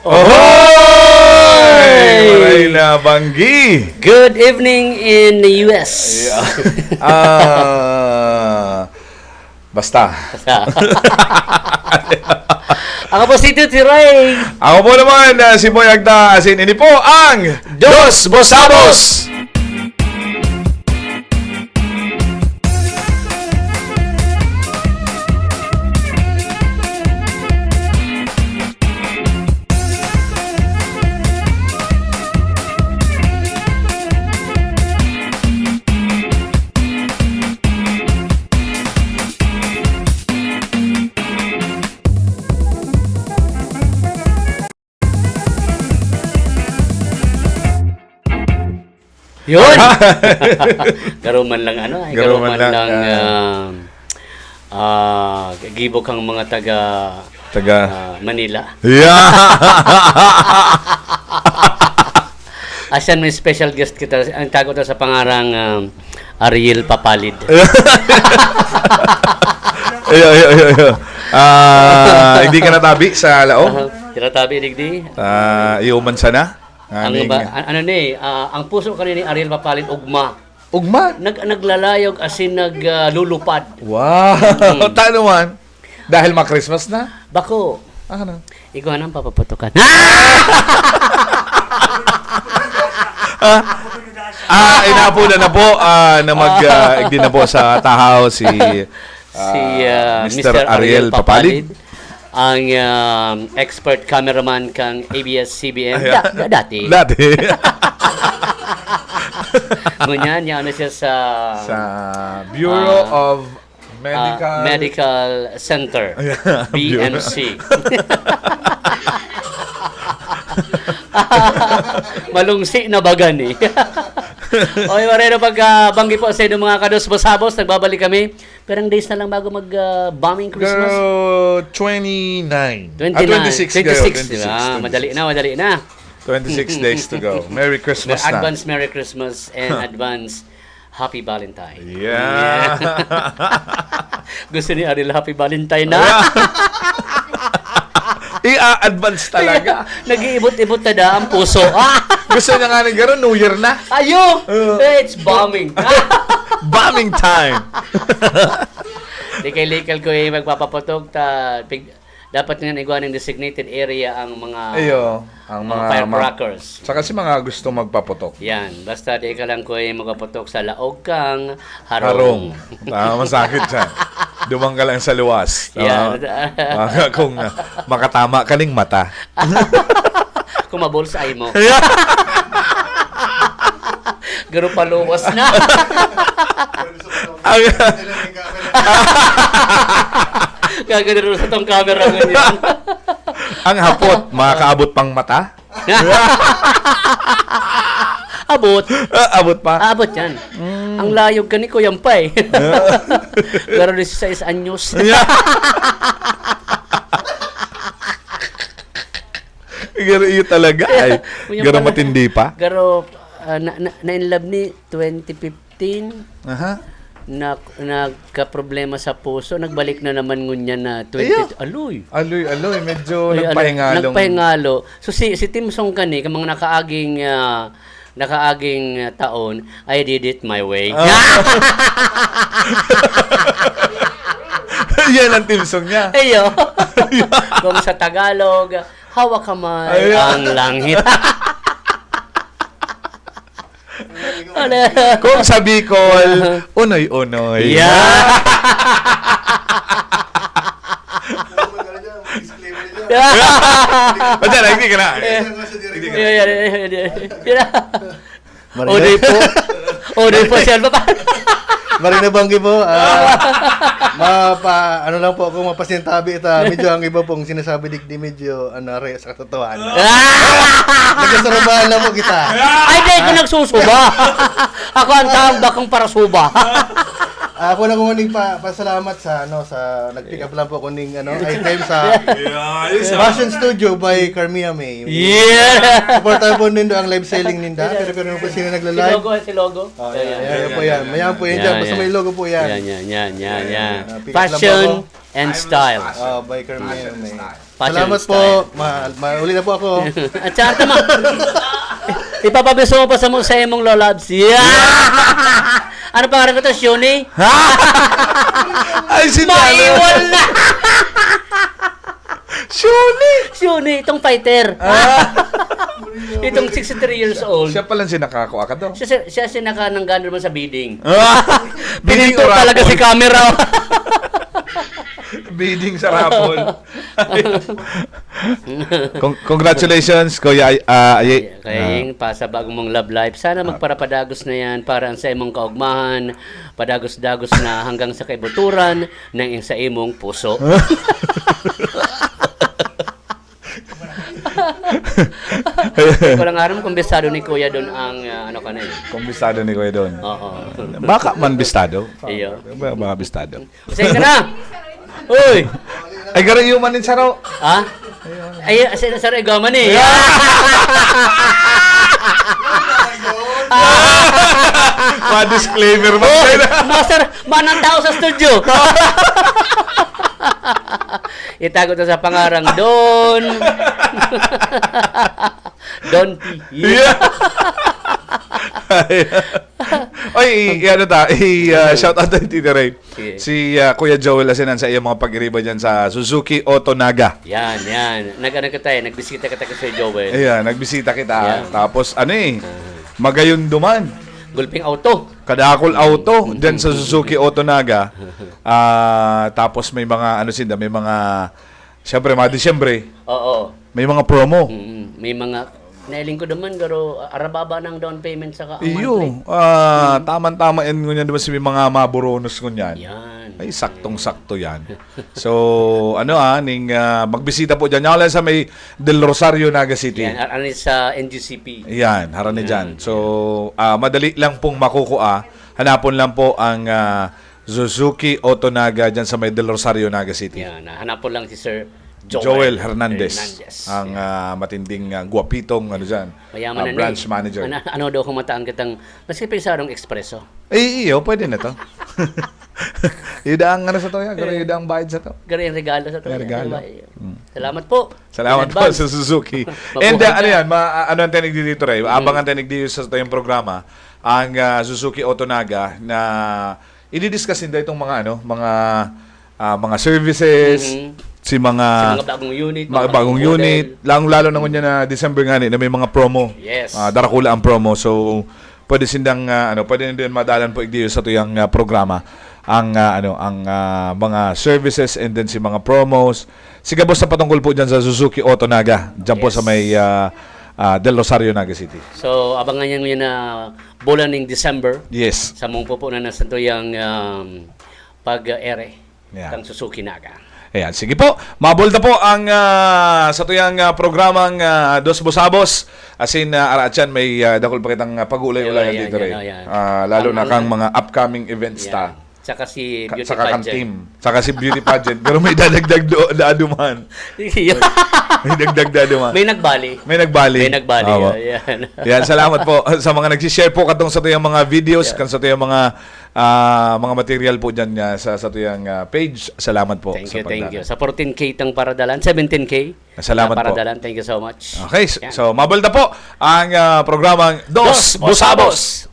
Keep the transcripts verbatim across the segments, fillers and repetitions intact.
Ohoy! Maray na banggi! Good evening in the U S. Yeah. Ah, basta. Ako po si Tito Ray. Ako po naman, ah, si Boy Agda. Asin ini po ang Dos Bosabos! Yun! Garo man lang, ano, ay, garo man lang, ah, ah, gibo kang mga taga, taga, ah, Manila. Yeah! Asan may special guest kita, ang tago ta sa pangarang, um, Ariel Papalid. Ayo, ayo, ayo, ayo. Ah, hindi ka natabi sa laog? Aha. Tinatabi, digdi. Ah, iyo man sana? Ang Aming ba, an-, ano ni, ah, ang puso kanini, Ariel Papalid, ugma. Ugma? Nag-, naglalayog, asin nag, ah, lulupad. Wow! Mm. Tano man? Dahil ma-Christmas na? Bako. Ah, ano? Igwa nang papaputukan. Ah, ah, inapo na na po, ah, na mag, ah, igdi na po sa tahaw si, si, ah, ah, Mister Mister Ariel Ariel Papalid. Papalid. Ang, um, expert cameraman kang A B S C B N. Ayan. Da-, da-, dati. Dati. Ngunyan, yan na siya sa, sa Bureau ah, of ah, Medical Medical Center, ayan, Bureau. B M C. Malungsi na baga ni. Okay, maray na pag, ah, banggi po sa inyong mga kados-bosabos. Nagbabalik kami. Pirang days na lang bago mag, ah, bombing Christmas. Pero twenty-nine. Ah, twenty-nine. Twenty-six kayo, twenty-six, di ba? Twenty-six. Madali na, madali na. Twenty-six days to go. Merry Christmas na. Advance Merry Christmas and advance Happy Valentine. Yeah. Yeah. Gusto ni Ariel Happy Valentine na. Yeah. I-a-advance talaga. Nag-iibot-ibot na da ang puso. Gusto niya nga ni garo, New Year na. Ayo! Oo. It's bombing. Bombing time. Di kay legal ko, eh, magpapaputok ta, pig-, dapat nga igwa ning designated area ang mga, ayo, ang mga, mga firecrackers. Saka si mga gusto magpaputok. Yan. Basta di ka lang, kuya, magpaputok sa laog kang harong. Harong. Ah, masakit siya. Dumang ka lang sa luwas. Yan. Ah, baka kung, ah, makatama ka ning mata. Kung mabulsay mo. Yeah. Garo paluwas na. Ang, gagano sa tong camera ngunyan. Ang hapot, makakaabot pang mata? Abot. Ah, abot pa? Abot yan. Mm. Ang layog ka ni Kuyang pa eh. Yeah. Pero dieciséis anyos. Yeah. Garo iyo talaga ay. Kuyang garo pala. Matindi pa. Garo, ah, na, na, na in love ni twenty fifteen. Aha. Na, nagkaproblema sa puso, nagbalik na naman ngunyan na twenty. Ayo. Aloy. Aloy, aloy, medyo, ay, aloy, nagpahingalo. Nagpahingalo. So, si, si Tim Sung kani, ka mga nakaaging, ah, nakaaging, ah, taon, "I did it my way." Ah. Yan ang Tim Sung niya. Ayo. Kung sa Tagalog, "Hawak kamay ang langit." Ayo. Ano? Kung sa Bicol, unoy-unoy. Yeah. Wala na, hindi ka na. Eh, hindi ka na. Yeah, yeah, yeah, yeah, yeah. Marina. Ode po. Ode po, siya pa. Marina Banggi po. Ah, mapa-, ano lang po, kung mapasintabi ita, medyo ang iba pong sinasabi digdi, medyo, ano, re-, sa katotohanan. Ah! Nagkasurubahan lang po kita. Ay, di, ako nagsusuba. Ako ang tawag bakong parasuba. Ako na kung nagpa-, pasalamat sa, ano, sa, nag-pick up lang po ako ning, ano, item sa Fashion Studio by Carmia May. Yeah! Supportahan po nindo ang live selling ninda. Pero, pero po sino Si nagla-live? Logo, si Logo. Oh, yan, yan, yan po yan. Mayan po yan dyan. Basta may logo po yan. Yan, yan, yan, yan, yan. Ah, pick up lang po Fashion ako. and style. Oh, by Carmia May. Fashion Salamat style. po. Ma, mauli na po ako. At saka tama. Ipapabiso mo pa sa mo sa imong lolabs. Yeah! Ano pangalan ko to? Shuni? Ay, si Maiwan na! Shuni! Shuni, itong fighter. Ah, Itong sixty-three years old. Siya pala si nakakua ka to. Siya, siya, siya si nakananggan naman sa bidding. Ah, bidding Pinito o talaga raffle? Si camera. Bidding sa raffle. Con- congratulations, Kuya Ay- ah, Aye. Kaya yung pa sa bagong mong love life, sana magparapadagos na yan para ang sa imong kaugmahan, padagos-dagos na hanggang sa kaibuturan ng sa imong puso. Hindi ko lang aram kung bisado ni Kuya Don ang ah, ano ka na eh. Kung bistado ni Kuya Don. Oo. Baka man bistado. Iyo. Baka, baka bistado. Sige na! Uy! Ay, garo yung manin saro. Ha? Ay, sir, sir, ikaw man eh. Ma-disclaimer mo. Master, manang tao sa studio. Itago to sa pangarang Don. Don P. Yeah. Oy, i, i- ano ta, i uh, shout out tayo Tito Ray. Sige. Si uh, Kuya Joel Asinan sa iyong mga pag-iriba dyan sa Suzuki Auto Naga. Yan, yan. Nag-ano ka tayo, nagbisita ka tayo kay Sir Joel. Ayan, nagbisita kita. Yan. Tapos ano eh, magayon duman. Gulping auto. Kadakol auto dyan sa Suzuki Auto Naga. Ah, tapos may mga ano sinda, may mga siyempre mga Disyembre, Oo. may mga promo. Mm, may mga nailing ko naman pero arababa ng down payment saka ang Iyo, monthly. Ah, taman-tama yan ngunyan diba si mga maburonos ngunyan. Yan. Ay, saktong-sakto yan. So, ano ah, ning ah, magbisita po dyan. Yan lang sa may Del Rosario, Naga City. Yan, ar- ano sa N G C P. Yan, harani dyan. So, ah, madali lang pong makukuha. Hanapon lang po ang ah, Suzuki Auto Naga dyan sa may Del Rosario, Naga City. Yan, hanapon lang si Sir Joel, Joel, Hernandez, Hernandez. Ang Yan. ah, matinding ah, guwapitong ano dyan, Mayaman ah, na branch eh. manager. Ano, ano daw kung mataan kitang, mas kipin sa arong ekspreso. Eh, iyo, pwede na to. Idang ano sa to yan, pero idang bayad sa to. Gari ang regalo sa to. May regalo. Diba? Mm. Salamat po. Salamat In po advance. sa Suzuki. Mabuhay And uh, ano ka. yan, ma- ano ang tinig dito, Ray? Abangan tinig dito sa tayong programa, ang uh, Suzuki Auto Naga na i-discuss nila itong mga ano, mga ah, mga services, Mhm. si mga Sa mga bagong unit, mga bagong unit, lalong-lalo na ngunyan na December nga ni, na may mga promo. Yes. Ah, darakula ang promo. So pwede sindang ah, ano, pwede din madalan po igdiyo sa tuyang ah, programa ang ah, ano, ang ah, mga services and then si mga promos. Siga boss sa patungkol po diyan sa Suzuki Auto Naga, diyan po Yes. Sa may ah, ah, Del Rosario, Naga City. So, abangan niya ngayon na bulan ng December. Yes. Sa mong pupunan na sa tuyang um, pag-ere. Yeah. Kang Suzuki Naga. Ayan, sige po. Mabulta po ang ah, sa tuyang ah, programang ah, Dos Busabos. Asin uh, araatyan may ah, dakul pa kitang ah, pag-ulay-ulayan Ayan, dito ayan, rin. ayan. Ah, lalo Ang- na kang ang- mga upcoming events Yan. ta. Tsaka si Ka- Beauty saka kang Pageant. Team. Saka si Beauty Pageant. Pero may dadagdag do, dado man. Yun. May dagdag dado man. May nagbali. May nagbali. May nagbali. Awa. Ayan. Yan, salamat po sa mga nag-share po katong sa tuyang mga videos, Yeah. kan sa tuyang mga ah, mga material po diyan nga sa sa tuyang ah, page. Salamat po Thank sa you, thank you. pagdala. Sa fourteen K tang paradalan, seventeen K. Salamat po. Paradalan, thank you so much. Okay, s- Yan. so mabulta po ang ah, programang Dos Dos Busabos. Busabos.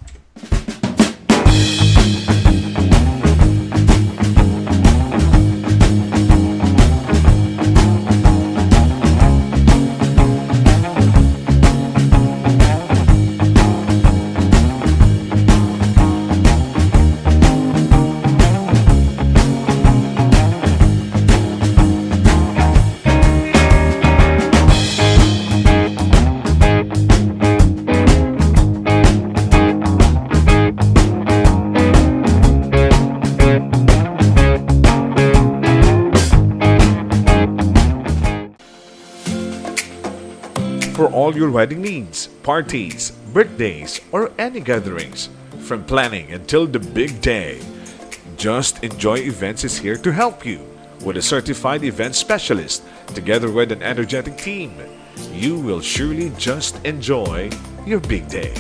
For all your wedding needs, parties, birthdays, or any gatherings, from planning until the big day, Just Enjoy Events is here to help you. With a certified event specialist, together with an energetic team, you will surely just enjoy your big day.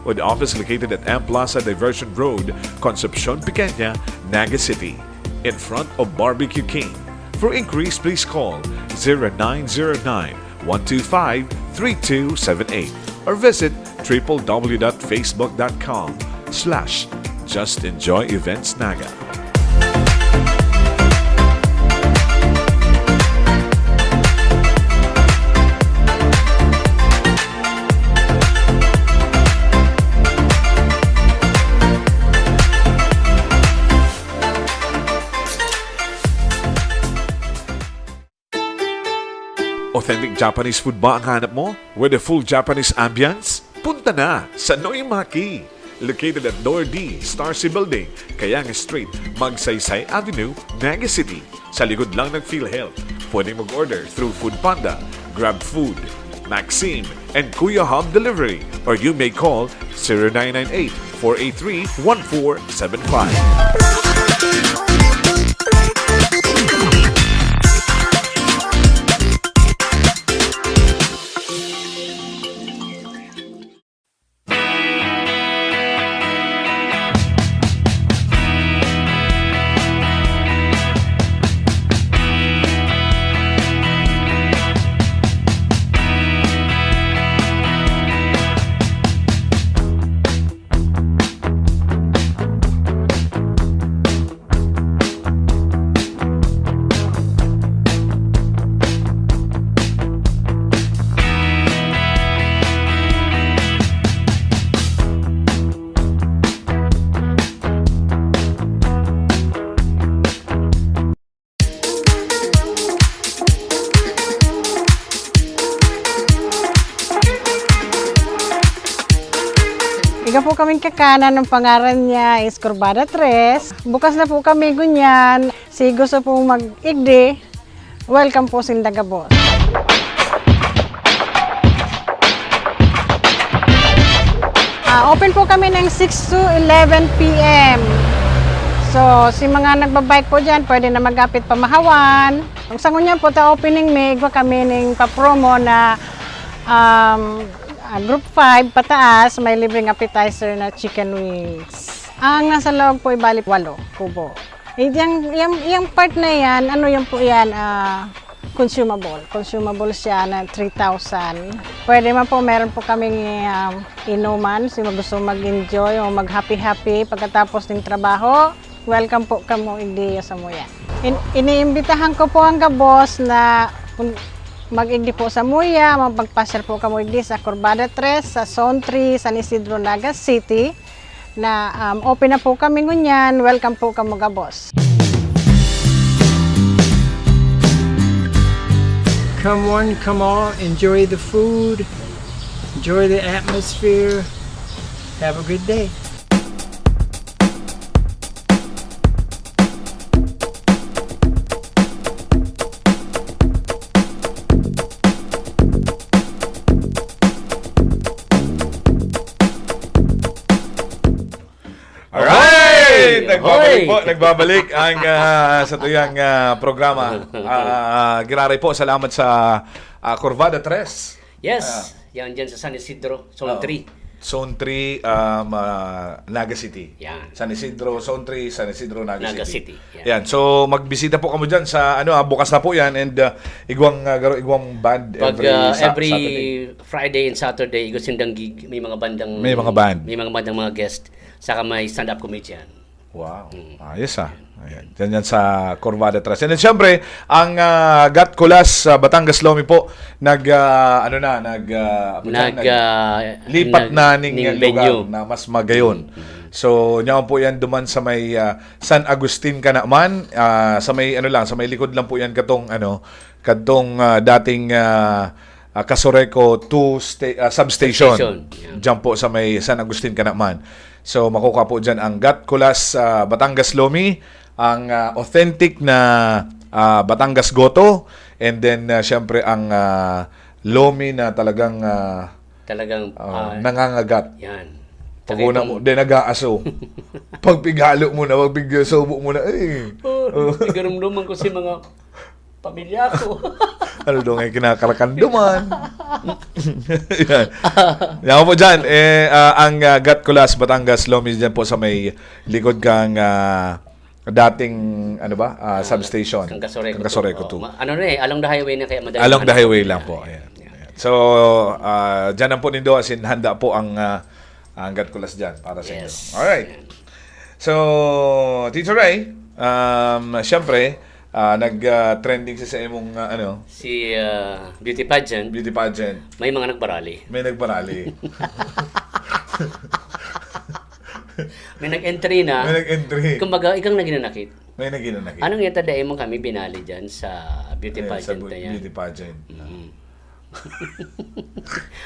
With office located at M Plaza Diversion Road, Concepcion Pequeña, Naga City, in front of Barbecue King. For inquiries, please call zero nine zero nine, one two five, three two seven eight or visit triple w dot facebook dot com slash just enjoy events naga. Authentic Japanese food ba ang hanap mo? With a full Japanese ambience? Punta na sa Noimaki! Located at Door D, Star C Building, Kayang Street, Magsaysay Avenue, Naga City. Sa likod lang ng PhilHealth. Pwedeng mag-order through Food Panda, Grab Food, Maxim, and Kuya Hub Delivery. Or you may call zero nine nine eight, four eight three, one four seven five. Iga po kaming kakanan, ang pangaran niya is Kurbada Tres. Bukas na po kami, ngunyan. Si gusto pong mag-igdi, welcome po sinda gabos. Ah, open po kami ng six to eleven p m. So, si mga nagbabike po dyan, pwede na mag-apit pamahawan. Sa ngunyan po, ta opening may igwa kami ning pa-promo na, um, ah, group five pataas, may libreng appetizer na chicken wings. Ang nasa loob po, ibali walo kubo. Eh, yang, yang, yang part na yan, ano yan po yan, ah, consumable. Consumable siya na three thousand. Pwede man po, meron po kaming, um, inuman. Si gusto mag-enjoy o mag-happy-happy pagkatapos ng trabaho, welcome po kamo igdi sa Muya. In-, iniimbitahan ko po ang gabos na kung mag-igdi po sa Muya, magpasyal po kamo igdi sa Kurbada Tres, sa Zone three, San Isidro, Naga City. Na, um, open na po kami ngunyan. Welcome po kamo gabos. Come one, come all, enjoy the food, enjoy the atmosphere. Have a good day. Alright! Hoy! Nagbabalik Hoy! po, nagbabalik ang, ah, sa tuyang, ah, programa. Ah, Giraray po, salamat sa, ah, Corvada Tres. Yes, Ah. yan dyan sa San Isidro, Zone Oo. three. Zone three, um, ah, Naga City. Yan. San Isidro, Zone three, San Isidro, Naga Naga City. City, yan. Yan. So, magbisita po kamo dyan sa, ano, ah, bukas na po yan and, ah, igwang, ah, garo-, igwang band Pag, every ah, sa-, every Saturday. Friday and Saturday, igwa sindang gig, may mga bandang May mga band. may mga bandang mga guest, saka may stand-up comedian. Wow. Mm. Ayos, ah. Ayan. Yan, yan sa Corvada Trust. And then, siyempre, ang, ah, Gat Kulas, ah, Batangas Lomi po, nag, ah, ano na, nag, ah, ano Nag, dyan? Nag, ah, lipat nag-, na ning ning lugar venue. Na mas magayon. Mm, mm. So, niya po yan duman sa may, ah, San Agustin ka naman, ah, sa may, ano lang, sa may likod lang po yan katong, ano, katong, ah, dating, ah, ah, Casureco two sta-, ah, substation. Substation, yeah. Diyan po sa may San Agustin ka naman. So, makukuha po dyan ang Gat Kulas, ah, Batangas Lomi, ang, ah, authentic na, ah, Batangas Goto, and then, ah, syempre, ang, ah, Lomi na talagang, ah, Talagang, ah, ah, nangangagat. Yan. Pag una mo, then nag-aaso. Pag pighalo mo na, pag pigsubo mo na, eh. Oh, nagarumduman ko si mga pamilya ko. Ano daw nga yung kinakarakanduman? Yan. Yan po dyan. Eh, ah, ang uh, Gatkulas, Batangas, Lomis dyan po sa may likod kang ah, dating, ano ba, ah, substation. Kang Kasoreco Kang Kasoreco two. two. Oh, ma- ano na eh, along the highway na kaya madali. Along naman. the highway lang po. Ayan. Ayan. So, ah, dyan lang po nindo, as in, handa po ang, ah, ang Gatkulas dyan para sa inyo. Yes. Alright. So, Tito Ray, um, siyempre, ah, nag-trending sa, sa imong, ah, ano, Si ah, beauty pageant, beauty pageant. May mga nagbarali. May nagbarali. May nag-entry na. May nag-entry. Kumbaga, ikaw na ginanakit. May naginanakit. Anong yata dahil mo kami binali dyan sa beauty Ayan, pageant sa bu- na yan? Beauty pageant. Mm.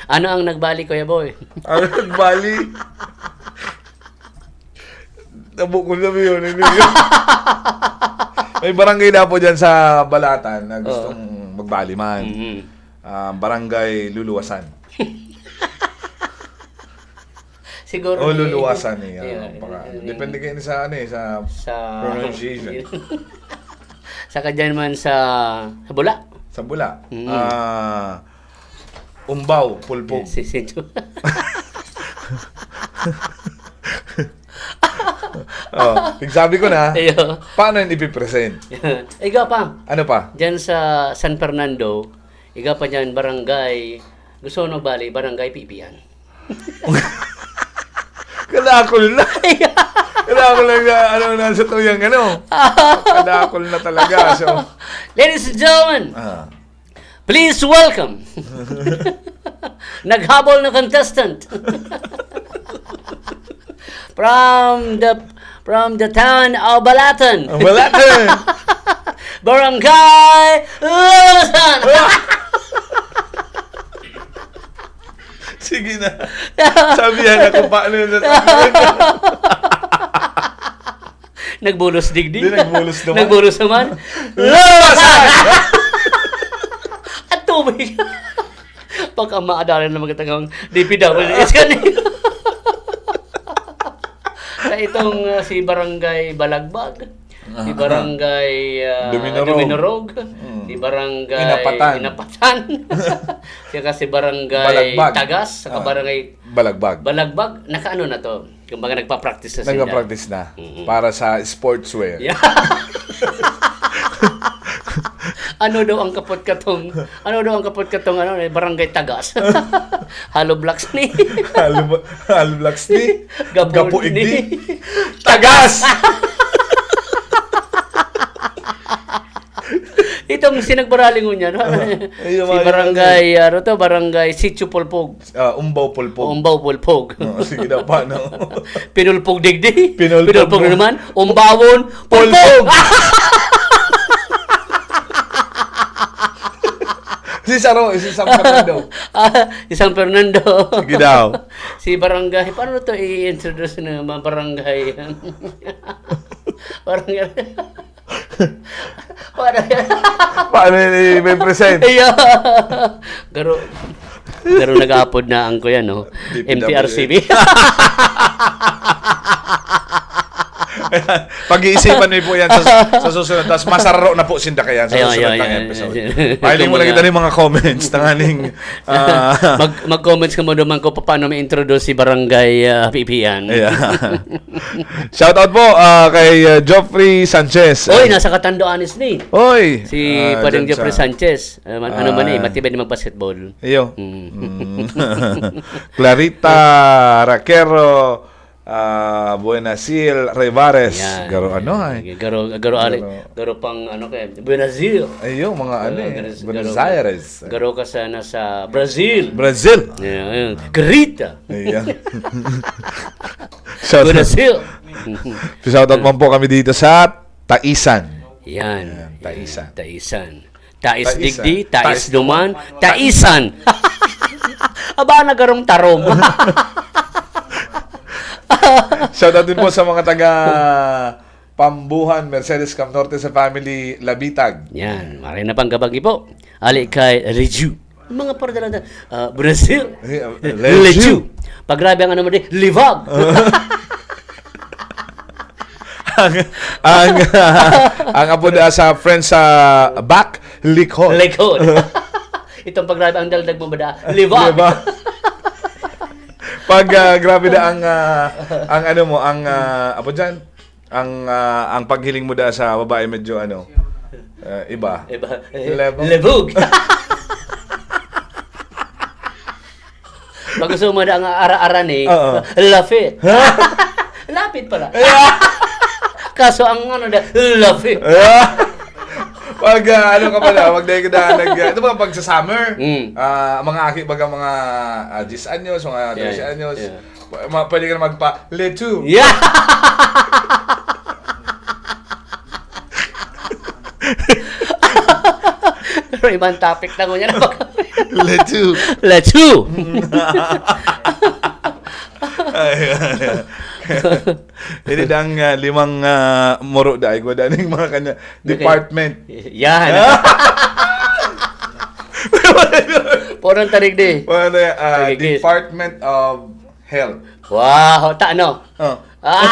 Ano ang nagbali, Kuya Boy? Ano nagbali? Nabukol na yun. Ano yun? May barangay na po dyan sa Balatan na gustong magbali man. Mhm. Ah, barangay Luluwasan. Siguro O ni- Luluwasan eh. Yeah, ano, baka- eh, depende kayo sa ano eh, sa, sa pronunciation. Sa kadyan man sa, sa Bula. Sa Bula. Mm. Ah, Umbaw, Pulpog. Si Sinjo. Oh, pigsabi ko na, Ayo. Paano yun ipipresent? Iga pa. Ano pa? Diyan sa San Fernando, iga pa diyan, barangay, gusto ko bali, barangay Pipian. Kadakol na. Kadakol lang na, ano, nasa tuyang, ano. Kadakol na talaga. So, Ladies and gentlemen, ah, please welcome. Naghabol na contestant. From the from the town of Balatan. Ang Balatan. Barangay Luluwasan. Sige na. Sabihan ako paano yun. Nagbulos digdi. Di, nagbulos naman. Nagbulos naman. Luluwasan. At tubig. Pagka maadalan na magkatagang D P W S kanina. Sa itong ah, si Barangay Balagbag, si Barangay ah, Duminorog. Duminorog, Mm. si Barangay Inapatan. Inapatan. Saka si Barangay Balagbag. Tagas, saka Ah. Barangay Balagbag. Balagbag, naka ano na to? Kumbaga nagpa-practice na sila. Nagpa-practice na Mm-mm. para sa sportswear. Yeah. Ano daw ang kapot katong, ano daw ang kapot katong ano, eh, barangay Tagas. Hollow blocks ni. Hollow, hollow blocks ni. Gapo Gapo ni. igdi. Tagas! Itong sinagbarali ngunyan, no? Ayun, Si mga yun, barangay, ano to, barangay Sitio Pulpog. Ah, Umbaw Pulpog. Umbaw Pulpog. Oh, sige daw, paano? Pinulpog digdi. Pinulpog. Pinulpog na naman. Umbawon. Pulpog. Pulpog! Si Saro, si San Fernando. Ah, si San Fernando. Sige daw. Si barangay, paano to i-introduce na mga barangay? Barangay. Parang yan. Paano yun i-present? Iya. Garo, garo nag-aapod na ang kuya, no? D P W. M T R C B. Pag-iisipan niyo po yan sa, sa susunod. Tapos masararo na po sinda kaya sa Ayun, susunod ayun, ng ayun, episode. ayun. Pwede mo na Kumbaga, kita ng mga comments tanganing ah, Mag, mag-comments ka mo naman kung paano ma-introduce si Barangay ah, Pipian. Yeah. Shout out po ah, kay ah, Geoffrey Sanchez. Oy, Ah, nasa Catanduanes ni. Oy! Si Ah, Padang dyan Jeffrey sa- Sanchez. Um, ano man eh, Ah. matibay na mag-basketball. Iyo. Mm. Mm. Clarita Raquero, ah, Buenasil Revares. Yan. Garo ano ay? Garo, garo, ali, Garo. Garo pang ano kaya? Buenasil. Ayun, mga ano eh. Garo, Buenos garo, Aires. Garo ka sana sa Brazil. Brazil. Ayan, ayan. Grita. Ayan. Shout out, Brazil. shout out man po kami dito sa Taisan. Yan. Yan, Taisan. Taisan. Tais Taisan. digdi, tais Tais duman, taisan. Aba, nagarong tarom. Shout out din po sa mga taga Pambuhan, Mercedes Cam Norte sa family Labitag. Yan, maray na pang gabagi po. Ali kay Reju. Mga pardalanda, ah, Brazil. Eh, ah, Leju. Pag grabe ang ano mo di, libag. Ang, ang, ang apo da sa friends sa back, likod. Likod. Itong pag grabe ang daldag mo ba da, libag. Diba? Pag ah, grabe na ang ah, ang ano mo, ang ah, apo dyan, ang ah, ang paghiling mo da sa babae medyo ano, ah, iba. Iba. Level. Lebug. Pag gusto mo na ang ara-ara ni, Oo. lapit. Lapit pala. Kaso ang ano na, lapit. Ah! Pag ah, ano ka pala, pag dahil ka na nag, ito ba, pag sa summer, Mm. ah, mga aki baga mga ah, diyes anyos, mga Yeah, trese anyos, yeah. ma- pwede ka na magpa letu. Yeah! Pero ibang topic na ngunyan. Letu. Let's go! Ay, ay, ay. Ini dang ah, limang ah, muro da igwa da ning mga kanya department. Yan. Porang tarig di. Ano yan? Ah, Sige, kiss. Department of Health. Wow, ta ano? Oh. Ah,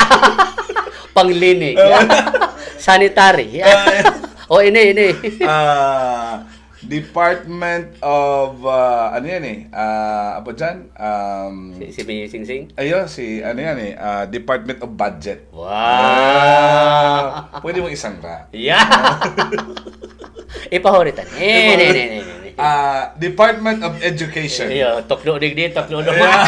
panglinig. Sanitary. Ah, O ini, ini. Ah, Department of ah, ano yan eh? Ah, apo dyan? Um, Si, si Mayor Singsing? Ayo, si ano yan eh? Ah, Department of Budget. Wow. Pwede mong isang ra. Yeah. Ipahoritan. Eh, ne, ne, ne, ne, ne. Ah, Department of Education. Iyo, tukdo digdi, tukdo do. Yeah.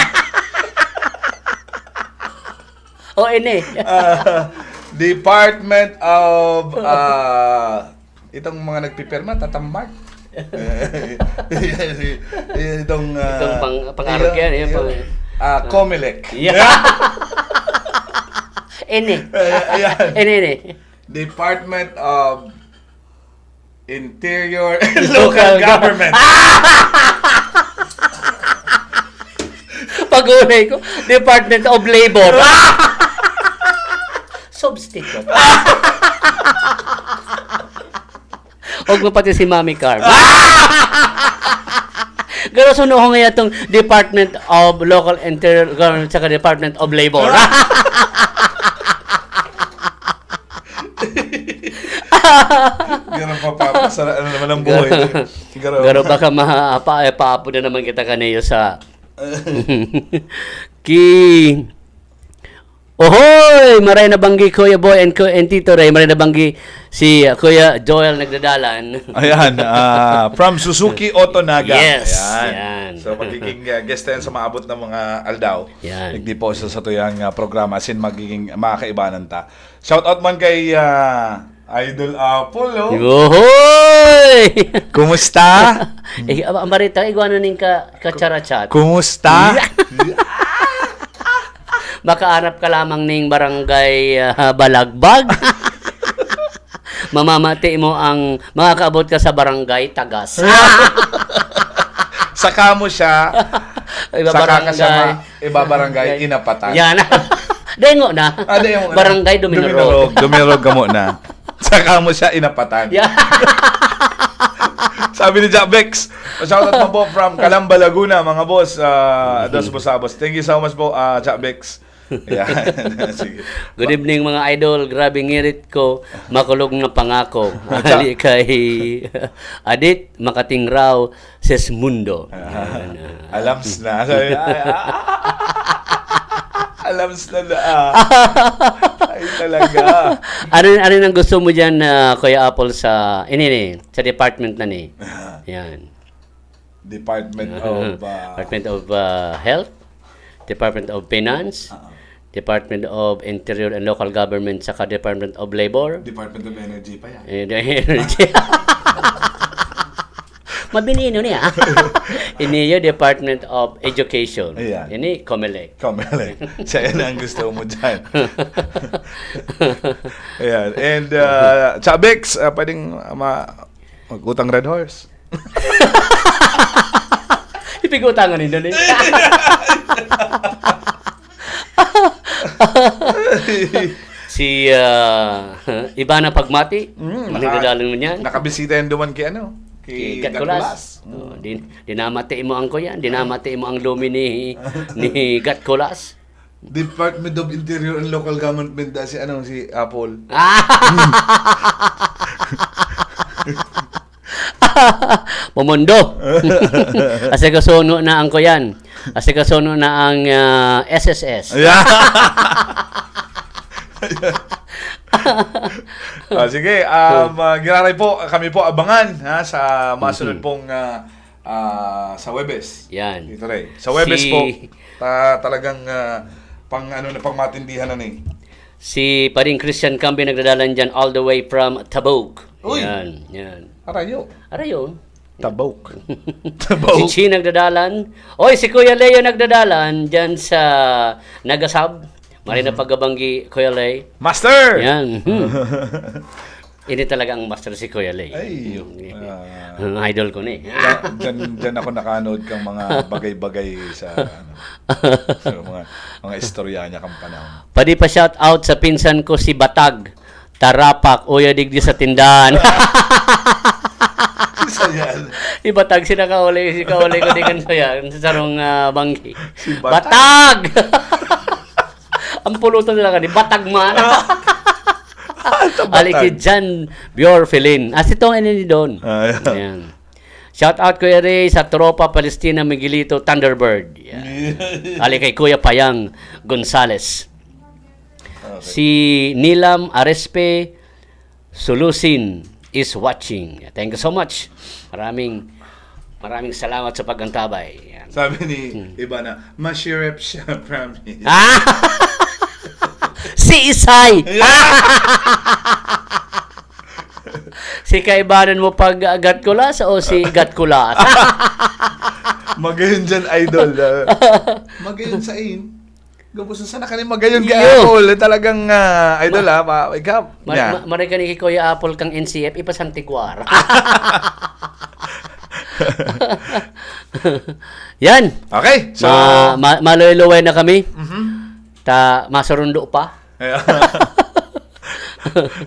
O ini. Ah, Department of ah, itong mga nagpipirma, tatamart. Itong ah, Itong pang- pang-arog yan, yan, yung, pang- ah, Comelec. Yeah. Ini. Ayan. Ini, ini. Department of Interior and Local Government. Pag-unay ko, Department of Labor. Substitute. Huwag mo pati si Mami Carm. Pero sunuhon nga itong Department of Local Interior Government saka Department of Labor. Ganun pa, pa, sara, ano naman ang buhay. Ganun. Pero baka ma, pa, eh, paapod na naman kita kaniyo sa ki Ohoy! Maray na banggi, Kuya Boy and, Ku- and Tito Ray. Maray na banggi si uh, Kuya Joel nagdadalan. Ayan, ah, from Suzuki Auto Naga. Yes, Ayan. yan. So, magiging uh, guest na yan sa maabot na mga aldaw. Yan. Hindi po sa, sa tuyang uh, programa, as in magiging makakaibanan ta. Shout out man kay uh, Idol Apollo. Ohoy! Kumusta? Eh, ang barita, igwa na ning ka, kacharachat. Kumusta? Makaanap ka lamang ning barangay ah, Balagbag. Mamamati mo ang makakaabot ka sa barangay Tagas. Saka mo siya, Iba saka ka siya barangay. ma- iba barangay, inapatan. Yan. Dengo na. Ah, dengo na. Barangay Duminurog. Duminurog. Duminurog ka muna. Saka mo siya inapatan. Yeah. Sabi ni Jack Bex, shout out po from Calamba, Laguna, mga boss. Uh, dos Busabos. Thank you so much po, uh, Jack Bex. Ayan. Sige. Good evening, mga idol. Grabe ngirit ko. Makulog na pangako. Ali kay Adit Makatingraw, Sesmundo. Yan, ah. Alams na. Sabi, ay, ah, alams na na. Ah. Ay, talaga. Ano, ano nang gusto mo dyan, ah, Kuya Apple, sa, ini, ini, sa department na ni? Yan. Department of... ah, Department of ah, Health, Department of Finance, ah, Department of Interior and Local Government, saka Department of Labor. Department of Energy pa yan. Eh, the energy. Mabinino niya. Iniyo, Department of Education. Ayan. Ini, Comelec. Comelec. Siya yan ang gusto mo dyan. Ayan. And, uh, Chabex, uh, pwedeng uh, ma- mag-utang Red Horse. Ipigutangan nindo ni. Si ah, Ivana Pagmati, Mm, manigdadalan mo niyan. Nakabisita yan duman kay ano? Si Gatkulas. Oh, din, dinamati mo ang kuyan, dinamati mo ang lumi ni, ni Gatkulas. Department of Interior and Local Government, da si ano, si Apple. Ah! Momondo. Kasi kasuno na ang kuyan. Kasi kasuno na ang, ah, S S S. Yeah. Ah, sige, um, ah, giraray po, kami po abangan, ha, sa masunod Mhm. pong, ah, ah, sa Huwebes. Yan. Tito Ray. Sa Huwebes Si po, ta-, talagang, ah, pang ano na, pang matindihan na ni. Si Paring Christian Cambi nagdadalan dyan all the way from Tabuk. Uy! Yan, yan. Arayo. Arayo. Tabuk. Si Tabuk. Chi nagdadalan. Oy, si Kuya Leo nagdadalan dyan sa Nagasab. Maray na Mhm. pagkabanggi, Kuya Leo. Master! Yan. Ini talaga ang master si Kuya Leo. Ay, Mm. ah. Ang idol ko ni. Diyan, diyan, diyan ako nakanood kang mga bagay-bagay sa, ano, sa mga, mga istorya niya kang panahon. Pwede pa shout out sa pinsan ko si Batag, Tarapak, uya digdi sa tindahan. Isa yan. Si Batag, si nakauli, si kauli ko di kan saya, sa sarong, ah, banggi. Si Batag. Batag! Ang pulutan nila kani, Batag man. Ah, sa Ali Batag. Ki Jan Biorfelin. Ah, si Tong ini ni Don. Ah, yeah. Ayan. Shout out, Kuya Ray, sa Tropa Palestina Miguelito Thunderbird. Yan. Ali kay Kuya Payang Gonzales. Okay. Si Nilam Arespe Sulusin is watching. Thank you so much. Maraming, maraming salamat sa pag-antabay. Yan. Sabi ni Hmm. iba na, "Mashirep siya, promise." Ah! Si Isay! Yeah! Si kaibanan mo pag, ah, Gatkulas o si Gatkulas? Magayon dyan, idol, ah. Magayon sa in. Gabos na sana ka ni Magayon Iyo. Kay Apple. Eh, talagang, ah, idol, Ma-, ah, pa, ikaw. Ma-, Yeah. ma-, maray ka ni Kuya Apple kang N C F, ipasantiguar. Yan. Okay, so Ma-, ma-, maluway-luway na kami. Mhm. Ta-, masurundo pa. Ayan.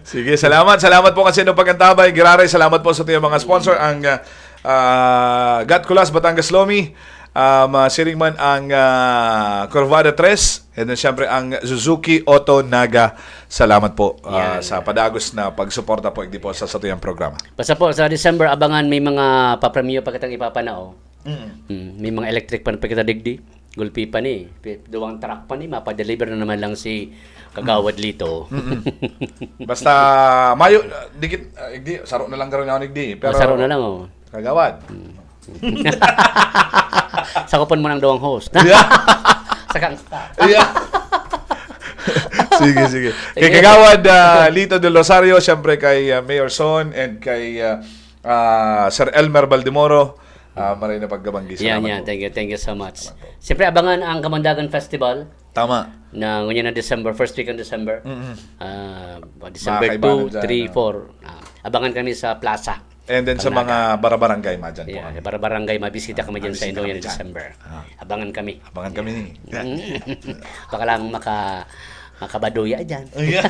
Sige, salamat. Salamat po kasi no pag-antabay. Giraray, salamat po sa ating mga sponsor, ang, ah, ah, Gatkulas, Batangas Lomi, um, ah, siring man ang, ah, Corvada tres, and then syempre ang Suzuki Auto Naga. Salamat po, ah, Yan. sa padagos na pagsuporta po, hindi po sa satuyang programa. Basta po, sa December, abangan, may mga papremyo pa kitang ipapanao. Mm. Mm, may mga electric pa na pa kita digdi. Gulpi pa ni. Pi-, duwang truck pa ni, mapadeliver na naman lang si Kagawad Lito. Mm-mm. Basta, mayo, ah, dikit, ah, igdi, saro na lang garo niya ako nigdi. Pero Masaro na lang, oh. Kagawad. Mm. Sakupon mo ng duwang host. Yeah. Sa gangsta. Yeah. Sige, sige. Kay Sige. Kagawad, ah, Lito Del Rosario, siyempre kay, ah, Mayor Son, and kay, ah, ah, Sir Elmer Baldemoro, ah, maray na pagkabanggi. Yan, Salamat yan. po. Thank you, thank you so much. Salamat po. Siyempre, abangan ang Kamandagan Festival Tama. na ngunyan na December, first week ng December. Mm-mm. Ah, December Mga kaibanan two, dyan, three, no? four. Ah, abangan kami sa plaza. And then sa Panaga. mga barabarangay, madyan po Yeah, kami. barabarangay, mabisita kami dyan sa Mabisita Indoyan kami dyan. December. Ah. Abangan kami. Abangan kami ni. Mm. Baka lang maka-, makabaduya dyan. Oh, yeah.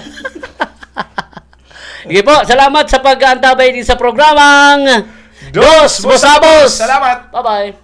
Sige po, salamat sa pag-aantabay din sa programang Dos Dos Busabos. Busabos. Salamat. Bye-bye.